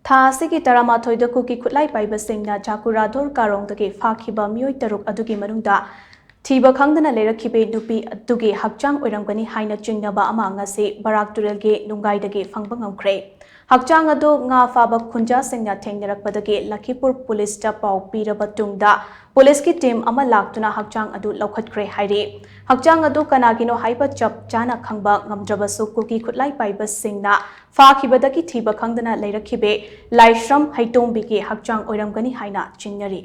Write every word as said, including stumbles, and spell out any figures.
ꯊꯥ ꯑꯁꯤꯒꯤ ꯇꯔꯥꯃꯥꯊꯣꯏꯗ ꯀꯨꯀꯤ ꯈꯨꯠꯂꯥꯏ ꯄꯥꯏꯕꯁꯤꯡꯅ ꯆꯥꯀꯨꯔꯥꯗꯣꯔ ꯀꯥꯔꯣꯡꯗꯒꯤ ꯐꯥꯈꯤꯕ ꯃꯤꯑꯣꯏ ꯇꯔꯨꯛ ꯑꯗꯨꯒꯤ ꯃꯅꯨꯡꯗ ꯊꯤꯕ ꯈꯪꯗꯅ ꯂꯩꯔꯛꯈꯤꯕ ꯅꯨꯄꯤ ꯑꯗꯨꯒꯤ ꯍꯛꯆꯥꯡ ꯑꯣꯏꯔꯝꯒꯅꯤ ꯍꯥꯏꯅ ꯆꯤꯡꯅꯕ ꯑꯃ ꯉꯁꯤ ꯕꯔꯥꯛ ꯇꯨꯔꯦꯜꯒꯤ ꯅꯨꯡꯒꯥꯏꯗꯒꯤ ꯐꯪꯕ ꯉꯝꯈ꯭ꯔꯦ꯫ ꯍꯛꯆꯥꯡ ꯑꯗꯨ ꯉꯥ ꯐꯥꯕ ꯈꯨꯟꯖꯥꯁꯤꯡꯅ ꯊꯦꯡꯅꯔꯛꯄꯗꯒꯤ ꯂꯈꯤꯄꯨꯔ ꯄꯨꯂꯤꯁꯇ ꯄꯥꯎ ꯄꯤꯔꯕ ꯇꯨꯡꯗ ꯄꯨꯂꯤꯁꯀꯤ ꯇꯤꯝ ꯑꯃ ꯂꯥꯛꯇꯨꯅ ꯍꯛꯆꯥꯡ ꯑꯗꯨ ꯂꯧꯈꯠꯈ꯭ꯔꯦ ꯍꯥꯏꯔꯤ꯫ ꯍꯛꯆꯥꯡ ꯑꯗꯨ ꯀꯅꯥꯒꯤꯅꯣ ꯍꯥꯏꯕ ꯆꯞ ꯆꯥꯅ ꯈꯪꯕ ꯉꯝꯗ꯭ꯔꯕꯁꯨ ꯀꯨꯀꯤ ꯈꯨꯠꯂꯥꯏ ꯄꯥꯏꯕꯁꯤꯡꯅ ꯐꯥꯈꯤꯕꯗꯒꯤ ꯊꯤꯕ ꯈꯪꯗꯅ ꯂꯩꯔꯛꯈꯤꯕ ꯂꯥꯏꯁ꯭ꯔꯝ ꯍꯩꯇꯣꯝꯕꯤꯒꯤ ꯍꯛꯆꯥꯡ ꯑꯣꯏꯔꯝꯒꯅꯤ ꯍꯥꯏꯅ ꯆꯤꯡꯅꯔꯤ꯫